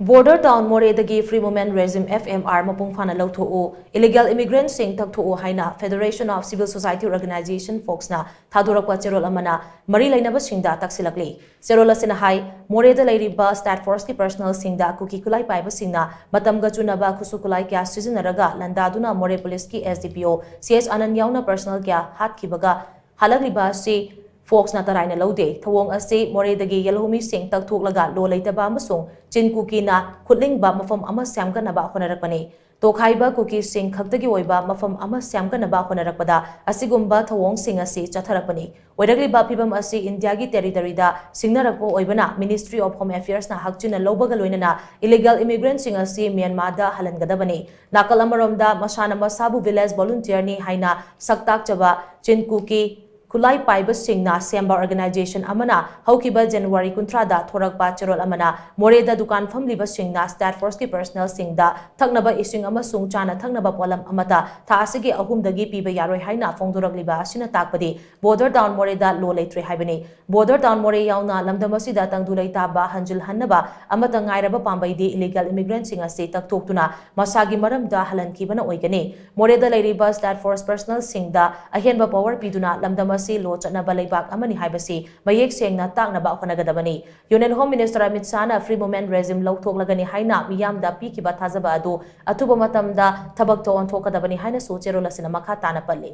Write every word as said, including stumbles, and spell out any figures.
Border Town ꯃꯣꯔꯦꯗꯒꯤ Free Movement Regime, F M R, ꯃꯄꯨꯡ ꯐꯥꯅ ꯂꯧꯊꯣꯛꯎ, illegal immigrantꯁꯤꯡ ꯊꯛꯊꯣꯛꯎ ꯍꯥꯏꯅ Federation of Civil Society Organization, FOCSꯅ ꯊꯥꯗꯣꯔꯛꯄ ꯆꯦꯔꯣꯜ ꯑꯃꯅ ꯃꯔꯤ ꯂꯩꯅꯕꯁꯤꯡꯗ ꯇꯛꯁꯤꯜꯂꯛꯂꯤ꯫ ꯆꯦꯔꯣꯜ ꯑꯁꯤꯅ ꯍꯥꯏ, ꯃꯣꯔꯦꯗ ꯂꯩꯔꯤꯕ State Forceꯀꯤ personnelꯁꯤꯡꯗ ꯀꯨꯀꯤ ꯈꯨꯠꯂꯥꯏ ꯄꯥꯏꯕꯁꯤꯡꯅ ꯃꯇꯝꯒ ꯆꯨꯅꯕ ꯈꯨꯠꯁꯨ ꯈꯨꯠꯂꯥꯏ ꯀꯌꯥ ꯁꯤꯖꯤꯟꯅꯔꯒ ꯂꯥꯟꯗꯥꯗꯨꯅ ꯃꯣꯔꯦ Policeꯀꯤ S D P O C H ꯑꯅꯟ ꯌꯥꯎꯅ personnel ꯀꯌꯥ ꯍꯥꯠꯈꯤꯕꯒ ꯍꯜꯂꯛꯂꯤꯕ ꯑꯁꯤ FOCSꯅ ꯇꯔꯥꯏꯅ ꯂꯧꯗꯦ꯫ ꯊꯧꯑꯣꯡ ꯑꯁꯤ ꯃꯣꯔꯦꯗꯒꯤ ꯌꯦꯜꯍꯧꯃꯤꯁꯤꯡ ꯇꯛꯊꯣꯛꯂꯒ ꯂꯣ ꯂꯩꯇꯕ ꯑꯃꯁꯨꯡ ꯆꯤꯟ ꯀꯨꯀꯤꯅ ꯈꯨꯠꯂꯤꯡꯕ ꯃꯐꯝ ꯑꯃ ꯁꯦꯝꯒꯠꯅꯕ ꯍꯣꯠꯅꯔꯛꯄꯅꯤ꯫ ꯇꯣꯈꯥꯏꯕ ꯀꯨꯀꯤꯁꯤꯡ ꯈꯛꯇꯒꯤ ꯑꯣꯏꯕ ꯃꯐꯝ ꯑꯃ ꯁꯦꯝꯒꯠꯅꯕ ꯍꯣꯠꯅꯔꯛꯄꯗ ꯑꯁꯤꯒꯨꯝꯕ ꯊꯧꯑꯣꯡꯁꯤꯡ ꯑꯁꯤ ꯆꯠꯊꯔꯛꯄꯅꯤ꯫ ꯑꯣꯏꯔꯛꯂꯤꯕ ꯐꯤꯚꯝ ꯑꯁꯤ ꯏꯟꯗꯤꯌꯥꯒꯤ territoryꯗ ꯁꯤꯡꯅꯔꯛꯄ ꯑꯣꯏꯕꯅ Ministry of Home Affairsꯅ ꯍꯛꯆꯤꯟꯅ ꯂꯧꯕꯒ ꯂꯣꯏꯅꯅ illegal immigrantꯁꯤꯡ ꯑꯁꯤ ꯃ꯭ꯌꯥꯟꯃꯥꯔꯗ ꯍꯜꯍꯟꯒꯗꯕꯅꯤ꯫ ꯅꯥꯀꯜ ꯑꯃꯔꯣꯝꯗ ꯃꯁꯥꯅ ꯃꯁꯥꯕꯨ village volunteerꯅꯤ ꯍꯥꯏꯅ ꯁꯛꯇꯥꯛꯆꯕ ꯆꯤꯟ ꯀꯨꯀꯤ ꯈꯨꯠꯂꯥꯏ ꯄꯥꯏꯕꯁꯤꯡꯅ ꯁꯦꯝꯕ organization ꯑꯃꯅ ꯍꯧꯈꯤꯕ January ꯀꯨꯟꯊ꯭ꯔꯥꯗ ꯊꯣꯔꯛꯄ ꯆꯦꯔꯣꯜ ꯑꯃꯅ ꯃꯣꯔꯦꯗ ꯗꯨꯀꯥꯟ ꯐꯝꯂꯤꯕꯁꯤꯡꯅ State Forceꯀꯤ personnelꯁꯤꯡꯗ ꯊꯛꯅꯕ ꯏꯁꯤꯡ ꯑꯃꯁꯨꯡ ꯆꯥꯅ ꯊꯛꯅꯕ ꯄꯣꯠꯂꯝ ꯑꯃꯠꯇ ꯊꯥ ꯑꯁꯤꯒꯤ ꯑꯍꯨꯝꯗꯒꯤ ꯄꯤꯕ ꯌꯥꯔꯣꯏ ꯍꯥꯏꯅ ꯐꯣꯡꯗꯣꯔꯛꯂꯤꯕ ꯑꯁꯤꯅ ꯇꯥꯛꯄꯗꯤ Border Town ꯃꯣꯔꯦꯗ ꯂꯣ ꯂꯩꯇ꯭ꯔꯦ ꯍꯥꯏꯕꯅꯤ꯫ Border Town ꯃꯣꯔꯦ ꯌꯥꯎꯅ ꯂꯝꯗꯝ ꯑꯁꯤꯗ ꯇꯪꯗꯨ ꯂꯩꯇꯥꯕ ꯍꯟꯖꯤꯜꯍꯟꯅꯕ ꯑꯃꯠꯇ ꯉꯥꯏꯔꯕ ꯄꯥꯝꯕꯩꯗꯤ illegal immigrantꯁꯤꯡ ꯑꯁꯤ ꯇꯛꯊꯣꯛꯇꯨꯅ ꯃꯁꯥꯒꯤ ꯃꯔꯝꯗ ꯍꯜꯍꯟꯈꯤꯕꯅ ꯑꯣꯏꯒꯅꯤ꯫ ꯃꯣꯔꯦꯗ ꯂꯩꯔꯤꯕ State Force personnelꯁꯤꯡꯗ ꯑꯍꯦꯟꯕ power ꯄꯤꯗꯨꯅ ꯂꯝꯗꯝ ꯑꯁꯤ ꯂꯣ ꯆꯠꯅꯕ ꯂꯩꯕꯥꯛ ꯑꯃꯅꯤ ꯍꯥꯏꯕꯁꯤ ꯃꯌꯦꯛ ꯁꯦꯡꯅ ꯇꯥꯛꯅꯕ ꯍꯣꯠꯅꯒꯗꯕꯅꯤ꯫ Union Home Minister Amit ꯁꯥꯍꯅ Free Movement Regime ꯂꯧꯊꯣꯛꯂꯒꯅꯤ ꯍꯥꯏꯅ ꯃꯤꯌꯥꯝꯗ ꯄꯤꯈꯤꯕ ꯊꯥꯖꯕ ꯑꯗꯨ ꯑꯊꯨꯕ ꯃꯇꯝꯗ ꯊꯕꯛꯇ ꯑꯣꯟꯊꯣꯛꯀꯗꯕꯅꯤ ꯍꯥꯏꯅꯁꯨ ꯆꯦꯔꯣꯜ ꯑꯁꯤꯅ ꯃꯈꯥ ꯇꯥꯅ ꯄꯜꯂꯤ꯫